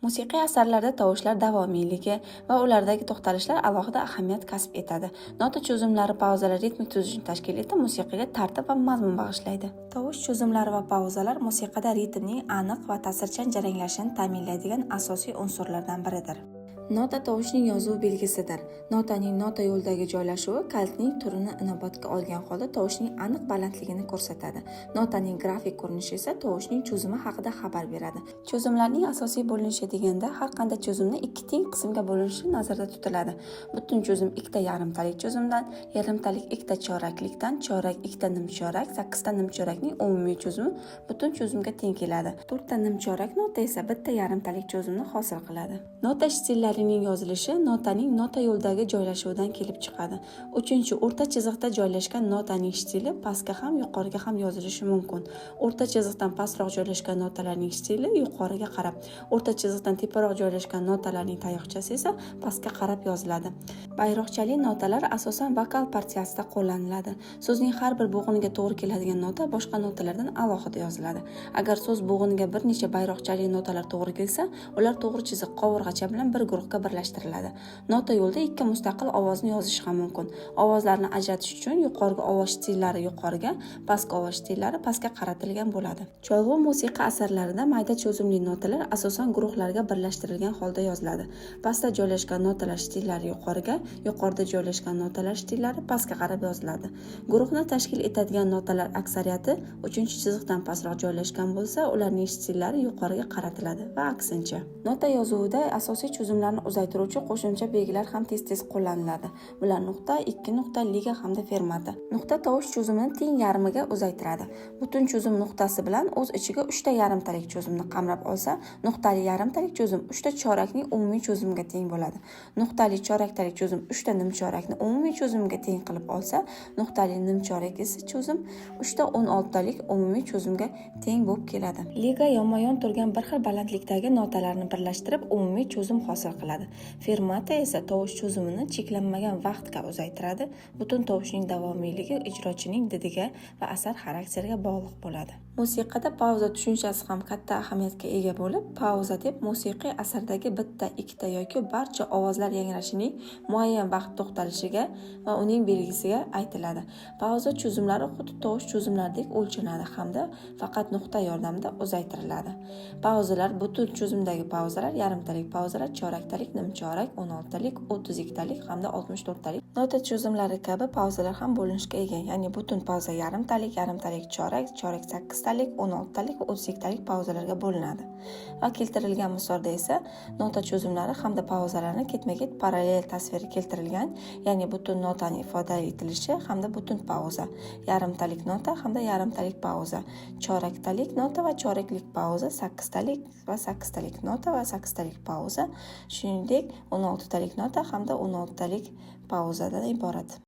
Musiqiy asarlarda tovushlar davomiyligi va ulardagi to'xtalishlar alohida ahamiyat kasb etadi. Nota cho'zimlari, pauzalar ritmik tuzilishni tashkil etib, musiqaga tartib va mazmun bag'ishlaydi. Tovush cho'zimlari va pauzalar musiqada ritmning aniq va ta'sirchan jaranglashini ta'minlaydigan asosiy unsurlardan biridir. Nota tovushning yozuv belgisidir. Notaning nota yo'lidagi joylashuvi kalitning turini inobatga olgan holda tovushning aniq balandligini ko'rsatadi. Notaning grafik ko'rinishi esa tovushning cho'zimi haqida xabar beradi. Cho'zimlarning asosiy bo'linishi deganda har qanday cho'zimni ikki teng qismga bo'linishi nazarda tutiladi. Butun cho'zim ikkita yarimtalik cho'zimdan, yarimtalik ikkita choraklikdan, chorak ikkita nimchorak, sakkizta nimchorakning umumiy cho'zimi butun cho'zimga teng keladi. To'rtta nimchorak nota esa bitta yarimtalik cho'zimni hosil qiladi. Nota stillarining yozilishi notaning nota yo'lidagi joylashuvidan kelib chiqadi. Uchinchi o'rta chiziqda joylashgan notaning stili pastga ham, yuqoriga ham yozilishi mumkin. O'rta chiziqdan pastroq joylashgan notalarning stili yuqoriga qarab, o'rta chiziqdan teparoq joylashgan notalarning tayoqchasi esa pastga qarab yoziladi. Bayroqchali notalar asosan vokal partiyasida qo'llaniladi. So'zning har bir bo'g'iniga to'g'ri keladigan nota boshqa notalardan alohida yoziladi. Agar so'z bo'g'iniga bir necha bayroqchali notalar to'g'ri kelsa, ular to'g'ri chiziq qovurg'acha bilan bir guruhga birlashtiriladi. Nota yo'lida ikki mustaqil ovozni yozish ham mumkin. Ovozlarni ajratish uchun yuqorgi ovoz stillari yuqoriga, pastki ovoz stillari pastga qaratilgan bo'ladi. Cholg'u musiqa asarlarida mayda cho'zimli notalar asosan guruhlarga birlashtirilgan holda yoziladi. Pastda joylashgan notalar stillari yuqoriga, yuqorida joylashgan notalar stillari pastga qarab yoziladi. Guruhni tashkil etadigan notalar aksariyati uchinchi chiziqdan pastroq joylashgan bo'lsa, ularning stillari yuqoriga qaratiladi va aksincha. Nota yozuvida asosiy cho'zimlarni uzaytiruvchi qo'shimcha belgilar ham tez-tez qo'llaniladi. Bular nuqta, ikki nuqta, liga hamda fermata. Nuqta tovush cho'zimini teng yarmiga uzaytiradi. Butun cho'zim nuqtasi bilan o'z ichiga uchta yarimtalik cho'zimni qamrab olsa, nuqtali yarimtalik cho'zim uchta chorakning umumiy cho'zimiga teng bo'ladi. Nuqtali choraktalik cho'zim uchta nimchorakni umumiy cho'zimiga teng qilib olsa, nuqtali nimchorak esa cho'zim uchta 16talik umumiy cho'zimga teng bo'lib keladi. Liga yonma-yon turgan bir xil balandlikdagi notalarni birlashtirib, umumiy cho'zim hosil qiladi. Fermata esa tovush cho'zimini cheklanmagan vaqtga uzaytiradi. Butun tovushning davomiyligi ijrochining didiga va asar xarakteriga bog'liq bo'ladi. Musiqada pauza tushunchasi ham katta ahamiyatga ega bo'lib, pauza deb musiqiy asardagi bitta, ikkita yoki barcha ovozlar yangrashining muayyan vaqt to'xtalishiga va uning belgisiga aytiladi. Pauza cho'zimlari xuddi tovush cho'zimlaridek o'lchanadi hamda faqat nuqta yordamida uzaytiriladi. Pauzalar: butun cho'zimdagi pauzalar, yarimtalik pauzalar, choraktalik, nimchorak, 16talik, 32talik hamda 64talik. Nota cho'zimlari kabi pauzalar ham bo'linishga ega, ya'ni butun pauza yarimtalik, yarimtalik chorak, chorak sakkiztalik, 16talik va 32talik pauzalarga bo'linadi. Va keltirilgan misolda esa nota cho'zimlari hamda pauzalarni ketma-ket parallel tasviri keltirilgan, ya'ni butun notani ifoda etilishi hamda butun pauza, yarimtalik nota hamda yarimtalik pauza, choraktalik nota va choraklik pauza, sakkiztalik va sakkiztalik nota va sakkiztalik pauza, shuningdek 16talik nota hamda 16talik pauzadan iborat.